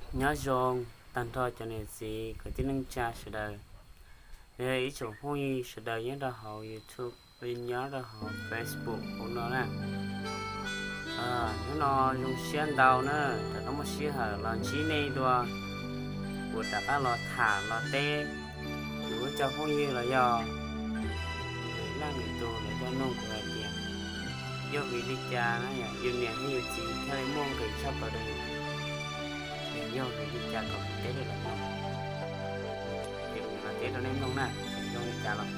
Nyob zoo tag nrho cov niam txiv kwv tij neej tsa sawv daws, los yog ib tsoom phooj ywg sawv daws nyob rau hauv YouTube, nyob rau hauv Facebook hauv no na. Hnub no zoo siab ntau na, rov qab muaj sij hawm los ntsib nej dua, kuv rov qab los tham los teb kuv cov phooj ywg los yog lwm leej lwm tus lawv tuaj nug kuv hais tias yog vim li cas na yus niam thiab yus txiv thiaj li muaj nqis tshaj plaws rau yus, es yog vim li cas kom kuv teb rau lawv mloog. Ces kuv los teb rau nej mloog na, txawm zoo li cas los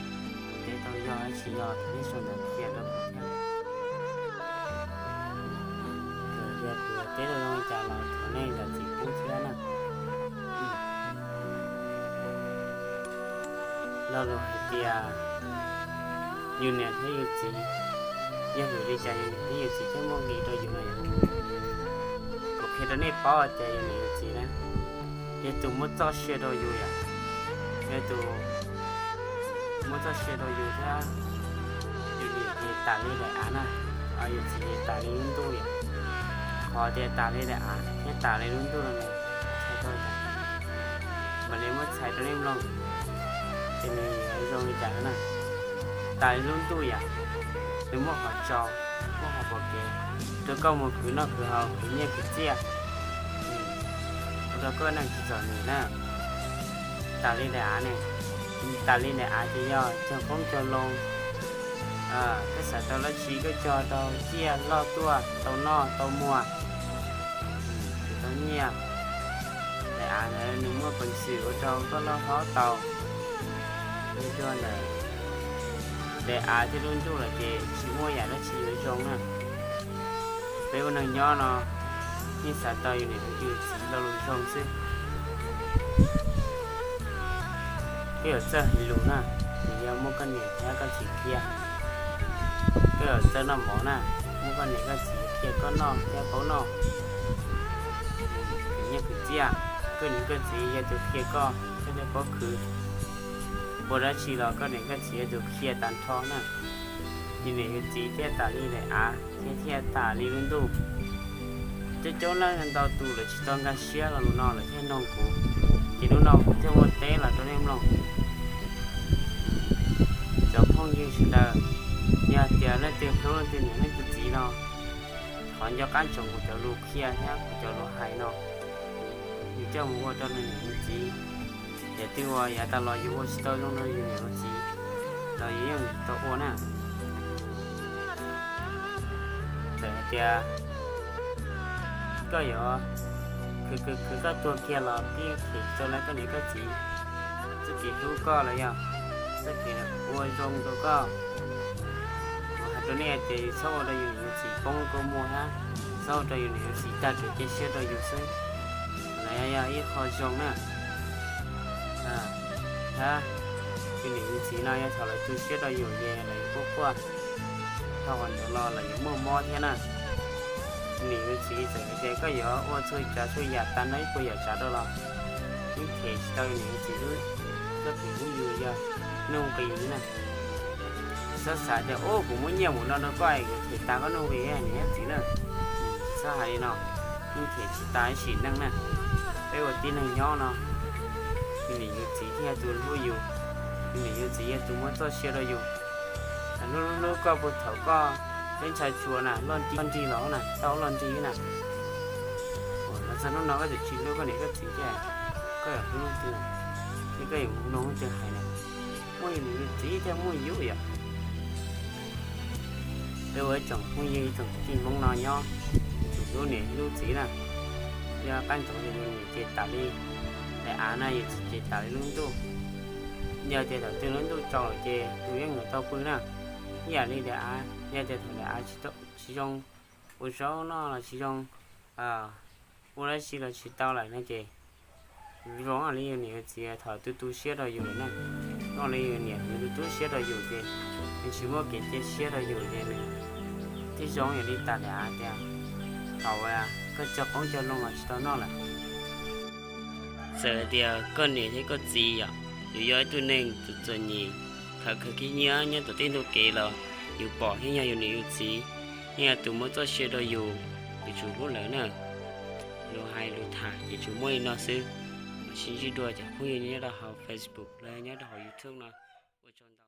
kuv teb tau yog tsis yog nej sau ntawv qhia rau kuv thiab. Txawm yog kuv teb tau zoo li cas los thov nej zam txim pub thiab na. Lo lus hais tias yus niam thiab yus txiv, yog vim li cas yus niam thiab yus txiv thiaj muaj nqis rau yus no yom? Kuv qhia rau nej paub tias yus niam yus txiv na, yog tus muab txoj sia rau yus yom, yog tus muab txoj sia rau yus thiab. Yus niam ces tas li daim av na, yus txiv ces tas li lub ntuj yom. Qhov tias tas li daim av thiab tas li lub ntuj no nws txhais tau li cas? Mam li muab txhais rau nej mloog, ces nws yuav zoo li cas na. Tas li lub ntuj yom, nws muab qhov tsaus, muab qhov pom kev rau koj mus khwv noj khwv haus, khwv nyiaj khwv txiaj, ua rau koj neej tsis txom nyem na. Tas li daim av ne, tas li daam av ces yog cog qoob cog loo, koj xav tau dab tsi koj cog tau, txiaj loj tuaj tau noj tau muag, tau nyiaj. Daim av ntawd nws muaj peev xwm ua rau koj loj hlob tau. Yog ntawm daim av thiab lub ntuj lawm ces tsis muaj yam dab tsi yuav zoo na. Peb ua neeg nyob no yeej xav tau yus niam yus txiv lo lus zoo xwb. Koj yuav txawj hais lus na, nws yuav muab koj niam thiab koj txiv qhia. Koj yuav txawj noj mov na, muab koj niam koj txiv qhia koj noj thiab paub noj. Khwv nyiaj khwv txiaj, koj niam koj txiv yog tus qhia koj thiab paub khwv. Ua dab tsi los koj niam koj txiv yog tus qhia tag nrho na. Yus niam yus txiv thiaj tas li daim av thiab thiaj tas li lub ntuj. Coob coob leej ntau tus lawv tsis tau nkag siab lo lus no lawv thiaj nug kuv, ces hnub no kuv thiaj muab teb los rau nej mloog. Cov phooj ywg sawv daws, yog tias leej twg hlub leej twg niam leej twg txiv no, thov nco qab ntsoov kuv cov lus qhia thiab kuv cov lus hais no, yus coj mus ua rau nws niam nws txiv. Yog twg uas yav tas los yus ua tsis tau zoo rau yus niam yus txiv los yus yeej tau ua na. Txawm hais tias koj yuav khwv khwv khwv koj tuag kiag los peb yeej them tsis tau lawv koj niam koj txiv txoj kev hlub koj los yog txoj kev ua zoo rau koj. Kuv hais rau nej hais tias yus txhob ua rau yus niam yus txiv poob kua muag thiab txhob ua rau yus niam yus txiv tag kev cia siab rau yus xwb. Lawv yog ib qho zoo na. Thiab yus niam yus txiv no yog thaum lawv tu siab rau yus ces lawv yuav quaj quaj, dhau qhov ntawd los lawv yuav muaj mob thiab na. Yus niam yus txiv txawm hais tias koj yuav ua txhua tsav txhua yam tag nrho ib puas yam tsav rau los yeej them tsis tau yus niam yus txiv lub, koj them lub yus yog nuj nqis li na. Txhob xav tias ub kuv muab nyiaj mus no rau koj es kuv them tas koj nuj nqis niam thiab txiv na. Txhob hais li no, yeej them tsis tas ib sim neej na. Peb ua tib neeg nyob no, yus niam yus txiv thiaj yog tus hlub yus, yus niam yus txiv yog tus muab txoj sia rau yus. Hlub hlub koj puag thaum koj teb ntsha tshua na, loj nrig los na, tau loj nrig na. Los txog hnub no koj tseem tsis hlub koj niam koj txiv thiab, koj yuav hlub leej twg, thiab koj yuav mloog leej twg hais na? Muaj yus niam yus txiv thiaj muaj yus yom. Peb ua ib tsoom phooj ywg ib tsoom kwv tij Hmoob no nyob, tsum hlub niam hlub txiv na. Yog qab ntsoov tias yus niam ces tas li daim av na, yus txiv ces tas li lub ntuj. Yog tias thaum twg lub ntuj tsaus lawm ces tus yeej yuav tau pw na. Ib yam li daim av, yog tias thaum daim av tsis zoo ua zaub noj los tsis zoo ua dab tsi los tsis tau lawm no ces zoo li yus niam yus txiv thaum tu tu siab rau yus lawm na. Zoo li yus niam yus tu tu siab rau yus ces nws tsis muaj kev cia siab rau yus ces nws thiaj zoo yam li tas daim av tias thaum koj cog qoob cog loo los tsis tau noj lawm. Txawm hais tias koj niam thiab koj txiv yom, yus yog ib tug neeg txom txom nyem, khav khav khib nyiab nyob tom tej ntu kev los yus pom yeej yog yus niam yus txiv, yeej yog tus muab txoj sia rau yus, yus tsum hlub lawv na. lus hais lus tham ces tsuas muaj li no xwb. Mam sib ntsib dua cov phooj ywg nyob rau hauv Facebook los nyob rau hauv YouTube no. Ua tsaug ntau.